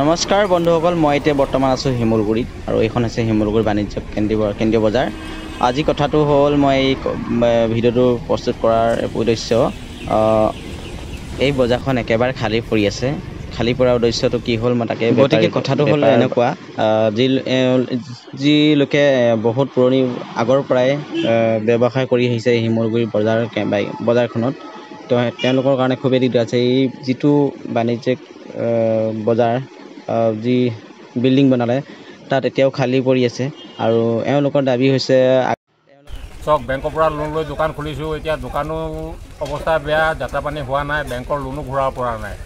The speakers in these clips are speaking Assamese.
নমস্কাৰ বন্ধুসকল, মই এতিয়া বৰ্তমান আছোঁ শিমলুগুৰিত আৰু এইখন হৈছে শিমলুগুৰি বাণিজ্য কেন্দ্ৰীয় বজাৰ। আজি কথাটো হ'ল, মই এই ভিডিঅ'টো প্ৰস্তুত কৰাৰ উদ্দেশ্য, এই বজাৰখন একেবাৰে খালী পৰি আছে। খালী পৰাৰ উদ্দেশ্যটো কি হ'ল মই তাকে, গতিকে কথাটো হ'ল এনেকুৱা, যি যি লোকে বহুত পুৰণি আগৰ পৰাই ব্যৱসায় কৰি আহিছে এই শিমলুগুৰি বজাৰখনত, তো তেওঁলোকৰ কাৰণে খুবেই দিগদাৰ আছে। এই যিটো বাণিজ্যিক বজাৰ যি বিল্ডিং বনালে তাত এতিয়াও খালী পৰি আছে আৰু এওঁলোকৰ দাবী হৈছে, চব বেংকৰ পৰা লোন লৈ দোকান খুলিছোঁ, এতিয়া দোকানো অৱস্থা বেয়া, যাত্ৰা পানী হোৱা নাই, বেংকৰ লোনো ঘূৰাব পৰা নাই,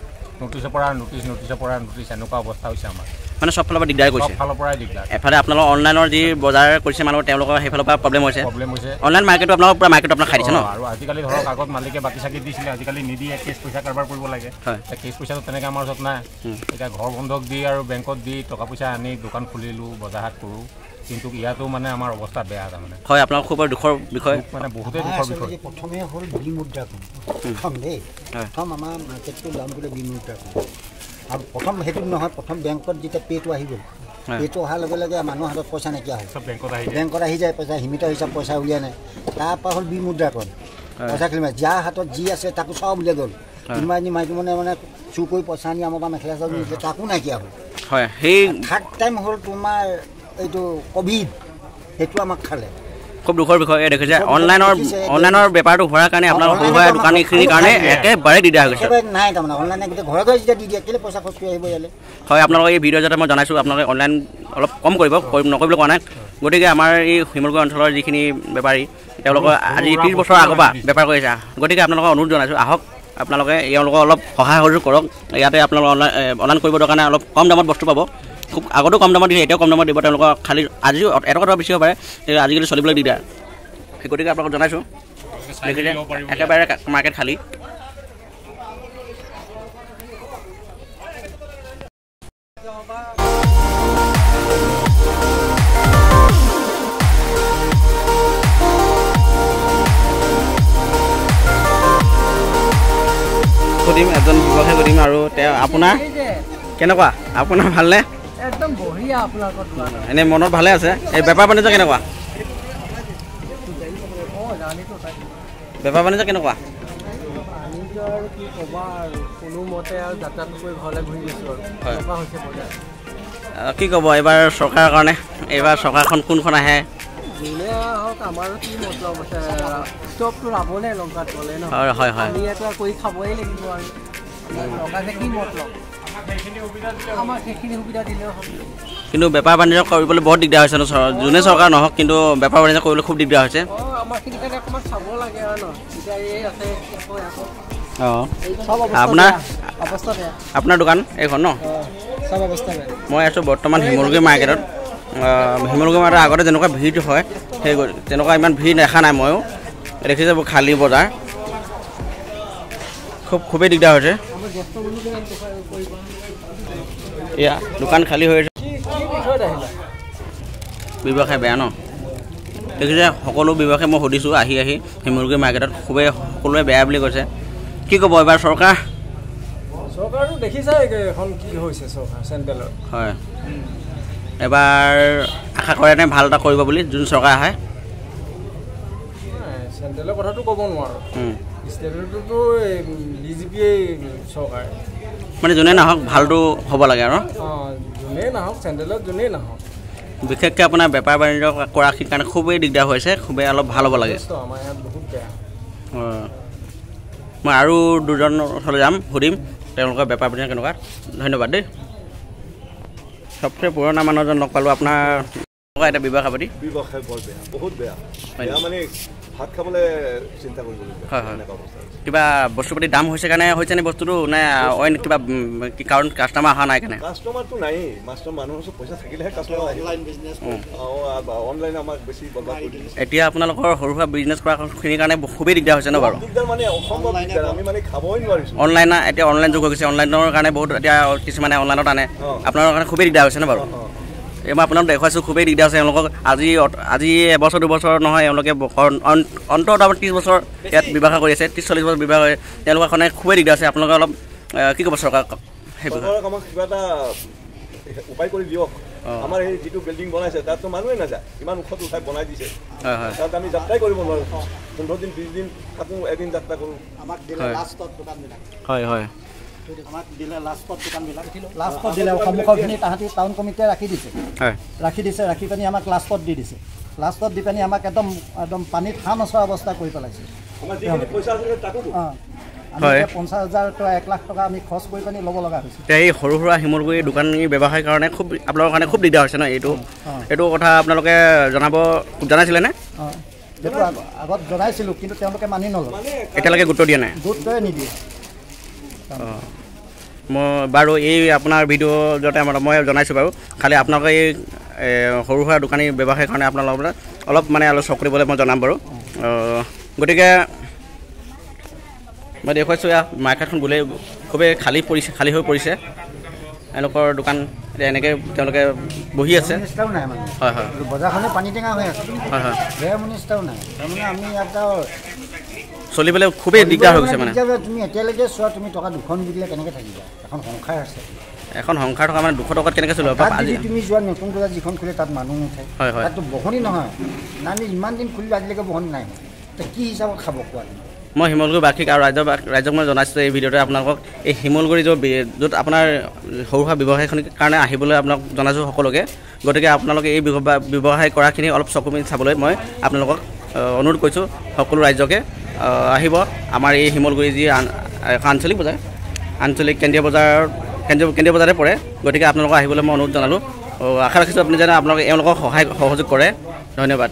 নটিচৰ পৰা নটিচ, নটিচৰ পৰা নটিচ, এনেকুৱা অৱস্থা হৈছে আমাৰ। মানে চব ফালৰ পৰা দিগদাৰ কৰিছে, চব ফালৰ পৰাই দিগদাৰ। এফালে আপোনালোকৰ অনলাইনৰ যি বজাৰ কৰিছে মানুহ, তেওঁলোকৰ সেইফালৰ পৰা প্ৰব্লেম হৈছে, প্ৰব্লেম হৈছে। অনলাইন মাৰ্কেটটো আপোনালোকৰ পূৰা মাৰ্কেটটো আপোনাক খাই দিছে ন? আৰু আজিকালি ধৰক আগত মালিকে বাকী চাকি দিছিলে, আজিকালি নিদিয়ে, কেছ পইচা কাৰবাৰ কৰিব লাগে। কেছ পইচাটো তেনেকৈ আমাৰ ওচৰত নাই। এতিয়া ঘৰ বন্ধক দি আৰু বেংকত দি টকা পইচা আনি দোকান খুলিলোঁ, বজাৰ হাট কৰোঁ, কিন্তু ইয়াতো মানে আমাৰ অৱস্থা বেয়া তাৰমানে। হয়, আপোনালোক খুব দুখৰ বিষয়, মানে বহুতেই দুখৰ বিষয়। প্ৰথমে হ'ল বিমুদ্ৰাকৰণ, প্ৰথম দেই, প্ৰথম আমাৰ মাৰ্কেটটো দাম বোলে বিমুদ্ৰাকৰণ। আৰু প্ৰথম সেইটো নহয়, প্ৰথম বেংকত যেতিয়া পে'টো আহি গ'ল, পে'টো অহাৰ লগে লগে মানুহৰ হাতত পইচা নাইকিয়া হ'ল, বেংকত আহি যায় পইচা, সীমিত হিচাপ পইচা উলিয়াই নাই। তাৰপৰা হ'ল বিমুদ্ৰাকৰণ, পইচা খেলি যাৰ হাতত যি আছে তাকো চব উলিয়াই গ'ল। কোনোবা এজনী মাইকী মানে চুৰ কৰি পইচা আনি আমাৰ পৰা মেখেলা চাদৰ নিছিলে, তাকো নাইকিয়া হ'ল। হয়, সেই থাৰ্ড টাইম হ'ল তোমাৰ এইটো ক'ভিড, সেইটো আমাক খালে। খুব দুখৰ বিষয় দেখিছে, অনলাইনৰ বেপাৰটো হোৱাৰ কাৰণে আপোনালোকৰ সৰু সুৰা দোকানীখিনিৰ কাৰণে একেবাৰে দিগদাৰ হৈ গৈছে। নাই তাৰমানে অনলাইনে গোটেই ঘৰে ঘৰে যেতিয়া দি দিয়ে, কেলৈ পইচা খৰচ কৰি আহিব ইয়ালৈ? হয়, আপোনালোকৰ এই ভিডিঅ' যাতে মই জনাইছোঁ, আপোনালোকে অনলাইন অলপ কম কৰিব, নকৰিবলৈ কোৱা নাই। গতিকে আমাৰ এই শিমলুগুৰি অঞ্চলৰ যিখিনি বেপাৰী, তেওঁলোকৰ আজি 30 বছৰৰ আগৰ পৰা বেপাৰ কৰি আছে। গতিকে আপোনালোকক অনুৰোধ জনাইছোঁ, আহক আপোনালোকে এওঁলোকক অলপ সহায় সহযোগ কৰক। ইয়াতে আপোনালোকে অনলাইন কৰিব কাৰণে অলপ কম দামত বস্তু পাব। খুব আগতো কম দামত দিয়ে, এতিয়াও কম দামত দিব। তেওঁলোকৰ খালী আজিও এটকা টকা বেছি হ'ব পাৰে, আজিকালি চলিবলৈ দিগদাৰ। সেই গতিকে আপোনালোকক জনাইছোঁ, দেখিছে একেবাৰে মাৰ্কেট খালী। সুধিম, এজন ব্যৱসায় সুধিম আৰু তেওঁ আপোনাৰ কেনেকুৱা, আপোনাৰ ভালনে? একদম বঢ়িয়া। আপোনালোকৰ এনেই মনত ভালে আছে? এই বেপাৰ বাণিজ্য কেনেকুৱা? বেপাৰ বাণিজ্য কেনেকুৱা? বাণিজ্য আৰু কি ক'বা আৰু, কোনোমতে আৰু যাত্ৰাটো কৰি ঘৰলৈ ঘূৰি গৈছোঁ আৰু। কি ক'ব এইবাৰ চৰকাৰৰ কাৰণে, এইবাৰ চৰকাৰখন কোনখন আহে? যোনে আহক আমাৰো কি মতলব আছে, চবটো ৰাৱণে লংকাত গ'লে ন। হয় হয় হয়, আমি ইয়াতো কৰি খাবই লাগিব আৰু চৰকাৰে কি মতলব, আমাক সেইখিনি সুবিধা দিলেও হ'ব। কিন্তু বেপাৰ বাণিজ্য কৰিবলৈ বহুত দিগদাৰ হৈছে ন, যোনে চৰকাৰ নহওক কিন্তু বেপাৰ বাণিজ্য কৰিবলৈ খুব দিগদাৰ হৈছে। অঁ, আপোনাৰ দোকান এইখন ন? মই আছোঁ বৰ্তমান শিমলুগুৰি মাৰ্কেটত। শিমলুগুৰি মাৰ্কেটৰ আগতে যেনেকুৱা ভিৰ হয়, সেই তেনেকুৱা ইমান ভিৰ দেখা নাই ময়ো। দেখিছে খালী বজাৰ, খুবেই দিগদাৰ হৈছে। এয়া দোকান খালী হৈ আছে। ব্যৱসায় বেয়া ন? দেখিছে সকলো ব্যৱসায় মই সুধিছোঁ আহি আহি শিমলুগুৰি মাৰ্কেটত, খুবেই সকলোৱে বেয়া বুলি কৈছে। কি ক'ব এইবাৰ চৰকাৰ? চৰকাৰটো দেখিছাই এখন কি হৈছে চৰকাৰ চেণ্ট্ৰেলৰ। হয়, এবাৰ আশা কৰেনে ভাল এটা কৰিব বুলি যোন চৰকাৰ আহে? চেণ্ট্ৰেলৰ কথাটো ক'ব নোৱাৰোঁ, ষ্টেটটোতো বিজেপিয়ে চৰকাৰ। মানে যোনে নাহক ভালটো হ'ব লাগে আৰু। অঁ, যোনেই নাহক, চেণ্ট্ৰেলত যোনেই নাহক। বিশেষকৈ আপোনাৰ বেপাৰ বাণিজ্য কৰাখিনিৰ কাৰণে খুবেই দিগদাৰ হৈছে, খুবেই অলপ ভাল হ'ব লাগে। আমাৰ ইয়াত বহুত বেয়া। অঁ, মই আৰু দুজন ওচৰলৈ যাম, সুধিম তেওঁলোকৰ বেপাৰ বাণিজ্য কেনেকুৱা। ধন্যবাদ দেই। চবচে পুৰণা মানুহজন লগ পালোঁ। আপোনাৰ এটা ব্যৱসায় পাতি? ব্যৱসায় বৰ বেয়া, বহুত বেয়া। বেয়া মানে ভাত খাবলৈ চিন্তা কৰিবলগীয়া। হয় হয়, কিবা বস্তু পাতি দাম হৈছে কাৰণে হৈছে নে বস্তুটো, নে অইন কিবা কি কাৰণ কাষ্টমাৰ অহা নাই কাৰণে? কাষ্টমাৰটো নায়েই, মাষ্টৰ মানুহৰ ওচৰত পইচা থাকিলেহে কাষ্টমাৰ আহিব। অনলাইন আমাক বেছি বৰবাদ কৰি দিছে। এতিয়া আপোনালোকৰ সৰু সুৰা বিজনেছ কৰাখিনিৰ কাৰণে খুবেই দিগদাৰ হৈছে ন বাৰু? দিগদাৰ মানে অসম্ভৱ দিগদাৰ, আমি মানে খাবই নোৱাৰিছোঁ। অনলাইন এতিয়া অনলাইন যুগ হৈ গৈছে, অনলাইনৰ কাৰণে বহুত এতিয়া কিছুমানে অনলাইনত আনে, আপোনালোকৰ কাৰণে খুবেই দিগদাৰ হৈছে ন বাৰু? এই মই আপোনাক দেখুৱাইছোঁ, খুবেই দিগদাৰ হৈছে এওঁলোকক। আজি এবছৰ দুবছৰ নহয়, এওঁলোকে অন্ততঃ 30 বছৰ ইয়াত ব্যৱসায় কৰি আছে, 30-40 বছৰ ব্যৱসায় কৰি তেওঁলোকৰ কাৰণে খুবেই দিগদাৰ হৈছে। আপোনালোকে অলপ কি ক'ব চৰকাৰক? চৰকাৰক আমাক কিবা এটা উপায় কৰি দিয়ক। আমাৰ এই যিটো বিল্ডিং বনাইছে তাততো মানুহে নাযায়, ইমান ওখত উঠাই বনাই দিছে, তাত আমি যাত্ৰাই কৰিব নোৱাৰোঁ। 15 দিন 20 দিন থাকোঁ, এদিন যাত্ৰা কৰোঁ। আমাক দিলে লাষ্টত দোকানবিলাক। হয় হয়, আমাক দিলে লাষ্টত দোকানবিলাক, লাষ্টত দিলে সন্মুখৰখিনি তাহাঁতি টাউন কমিটিয়ে ৰাখি দিছে, ৰাখি দিছে, ৰাখি পানি আমাক লাষ্টত দি দিছে। লাষ্টত দি পানি আমাক একদম একদম পানীত হাঁহ নচৰা অৱস্থা কৰি পেলাইছে। অঁ, আমি এতিয়া 50,000 টকা 1 লাখ টকা আমি খৰচ কৰি পানি ল'ব লগা হৈছে। এতিয়া এই সৰু সুৰা শিমলুগুৰি দোকানী ব্যৱসায়ৰ কাৰণে খুব আপোনালোকৰ কাৰণে খুব দিগদাৰ হৈছে ন? এইটো এইটো কথা আপোনালোকে জনাইছিলেনে? অঁ, সেইটো আগত জনাইছিলোঁ, কিন্তু তেওঁলোকে মানি নলয়, এতিয়ালৈকে গুৰুত্ব দিয়া নাই, গুৰুত্বই নিদিয়ে। অঁ, মই বাৰু এই আপোনাৰ ভিডিঅ' যাতে মই জনাইছোঁ বাৰু, খালি আপোনালোকে এই সৰু সুৰা দোকানী ব্যৱসায়ৰ কাৰণে আপোনালোকৰ অলপ মানে অলপ চকু দিবলৈ মই জনাম বাৰু। গতিকে মই দেখুৱাইছোঁ ইয়াত মাৰ্কেটখন বোলে খুবেই খালী পৰিছে, খালী হৈ পৰিছে। এওঁলোকৰ দোকান এনেকৈ তেওঁলোকে বহি আছে। হয় হয়, বজাৰখনে পানী টেঙা হৈ আছে। হয় হয়, নাই, তাৰমানে আমি ইয়াত চলিবলৈ খুবেই দিগদাৰ হৈ গৈছে। মানে তুমি এতিয়ালৈকে চোৱা, তুমি টকা 200 দিলে কেনেকৈ থাকিবা? এখন সংসাৰ আছে, এখন সংসাৰ থকা মানে 200 টকাত কেনেকৈ চলিব? আজি তুমি যোৱা নতুন বজাৰ যিখন খোলে তাত মানুহ নুঠে, তাততো বহনি নহয়। আমি ইমান দিন খুলিলোঁ, আজিলৈকে বহনি নাই, কি হিচাপত খাব কোৱা? মই শিমলুগুৰি বাসীক আৰু ৰাইজক মই জনাইছোঁ এই ভিডিঅ'টোৱে আপোনালোকক এই শিমলুগুৰি য'ত আপোনাৰ সৰু সুৰা ব্যৱসায়খনিৰ কাৰণে আহিবলৈ আপোনাক জনাইছোঁ সকলোকে। গতিকে আপোনালোকে এই ব্যৱসায় কৰাখিনি অলপ চকু মেলি চাবলৈ মই আপোনালোকক অনুৰোধ কৰিছোঁ। সকলো ৰাইজকে আহিব আমাৰ এই শিমলুগুৰি যি আঞ্চলিক বজাৰ, আঞ্চলিক কেন্দ্ৰীয় বজাৰ, কেন্দ্ৰীয় বজাৰতে পৰে। গতিকে আপোনালোকক আহিবলৈ মই অনুৰোধ জনালোঁ। আশা ৰাখিছোঁ আপুনি যেনে আপোনালোকে এওঁলোকক সহায় সহযোগ কৰে। ধন্যবাদ।